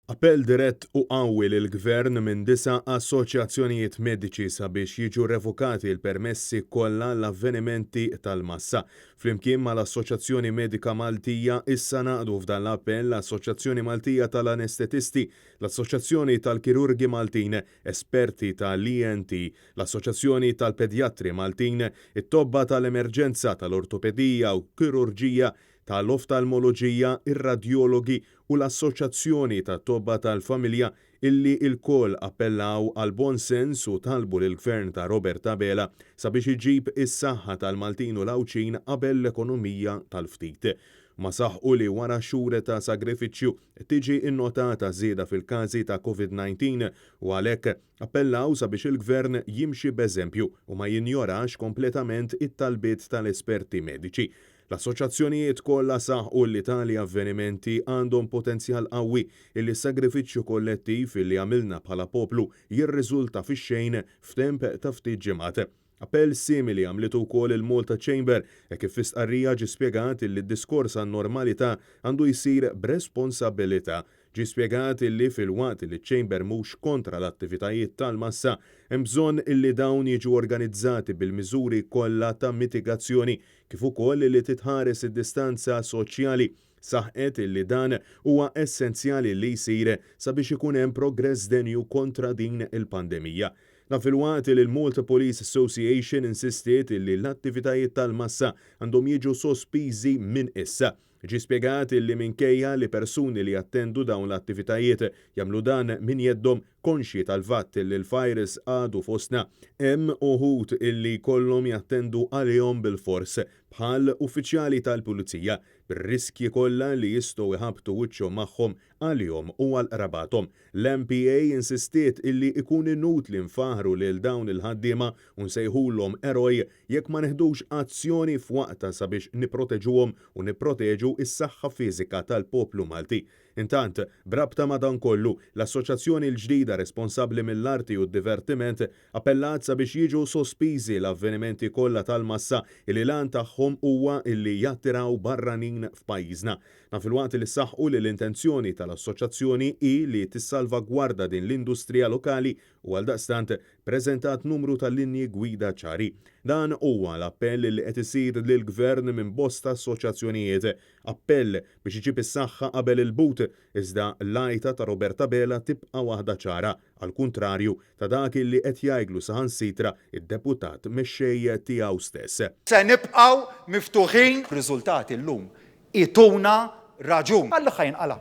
Appell dirett u qawwi lill-Gvern minn disa' assoċjazzjonijiet mediċi sabiex jiġu revokati l-permessi kollha għall-avvenimenti tal-massa. Flimkien mal-Assoċjazzjoni Medika Maltija issa ngħaqdu f'dan l-appell l-Assoċjazzjoni Maltija tal-Anestetisti, l-Assoċjazzjoni tal-Kirurgi Maltin, Esperti tal-ENT, l-Assoċjazzjoni tal-Pedjatri Maltin, it-Tobba tal-Emerġenza, tal-Ortopedija u Kirurġija, tal-Oftalmoloġija, ir-Radjologi u l-Assoċjazzjoni tat-Tobba tal-Familja illi lkoll appellaw għall-buon sens u talbu lill-Gvern ta' Robert Abela sabiex iġib is-saħħa tal-Maltin u l-Għawdxin qabel l-ekonomija tal-ftit. Huma saħqu li wara xhur ta' sagrifiċċju qed tiġi nnotata żieda fil-każi ta' Covid 19 u għalhekk appellaw sabiex il-Gvern jimxi b'eżempju u ma jinjorax kompletament it-talbiet tal-esperti mediċi. L-assoċjazzjonijiet kollha saħqu li tali avvenimenti għandhom potenzjal qawwi illi s-sagrifiċċju kollettiv illi għamilna bħala poplu jirriżulta fix-xejn f'temp ta' ftit ġimgħat. Appell simili għamlitu wkoll il-Malta Chamber hekk kif fi stqarrija ġie spjegat illi d-diskors għan-normalità għandu jsir b'responsabilità. Ġie spjegat illi filwaqt li ċ-Chamber mhux kontra l-attivitajiet tal-massa, hemm bżonn illi dawn jiġu organizzati bil-miżuri kollha ta' mitigazzjoni kif ukoll li titħares id-distanza soċjali, saħqet li dan huwa essenzjali li jsir sabiex ikun hemm progress denju kontra din il-pandemija. Dan filwaqt li l-Malta Police Association insistiet li l-attivitajiet tal-massa għandhom jiġu sospiżi minn issa. Ġie spjegat li minkejja li persuni li jattendu dawn l-attivitajiet jagħmlu dan minn jeddhom, konxji tal-fatt li l-virus għadu fostna, hemm uħud illi jkollhom jattendu għalihom bilfors, bħal uffiċjali tal-pulizija, bir-riskji kollha li jistgħu jħabbtu wiċċhom magħhom għalihom u għal qrabathom. L-MPA insistiet illi ikun inutli nfaħħru lil dawn il-ħaddiema u nsejħulhom eroj jekk ma neħdux azzjoni f'waqtha sabiex nipproteġuhom u nipproteġu s-saħħa fiżika tal-poplu Malti. Intant, b'rabta ma' dan kollu, l-assoċjazzjoni l-ġdida responsabbli mill-arti u d-divertiment appellat sabiex jiġu sospiżi l-avvenimenti kollha tal-massa illi l-għan tagħhom huwa illi jattiraw barranin f'pajjiżna. Dan filwaqt li saħqu li l-intenzjoni tal-assoċjazzjoni hi li tissalvagwarda din l-industrija lokali u għaldaqstant ppreżentat numru ta' linji gwida ċari. Dan huwa l-appell li qed isir lill-Gvern minn bosta assoċjazzjonijiet. Appell biex iġib is-saħħa qabel il-but, iżda l-għajta ta' Robert Abela tibqa' waħda ċara, għall-kuntrarju ta' dak li qed jgħidlu saħansitra d-Deputat Mexxej tiegħu stess. Se nibqgħu miftuħin. Riżultati llum ituna raġun. Ħalluh ħa jinqala'.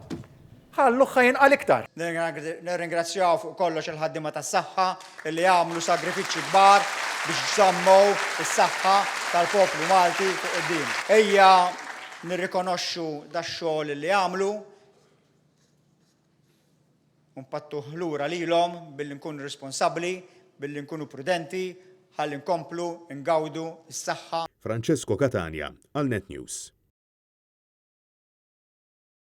Ħalluh ħa jinqal iktar. Nirringrazzjaw fuq kollox il-ħaddiema tas-saħħa li għamlu sagrifiċċji kbar biex żammew is-saħħa tal-poplu Malti fuq quddiem. Ejja nirrikonoxxu dax-xogħol li għamlu u npattuh lura lilhom billi nkunu responsabbli, billi nkunu prudenti ħalli nkomplu ngawdu s-saħħa. Francesco Catania għal Net News.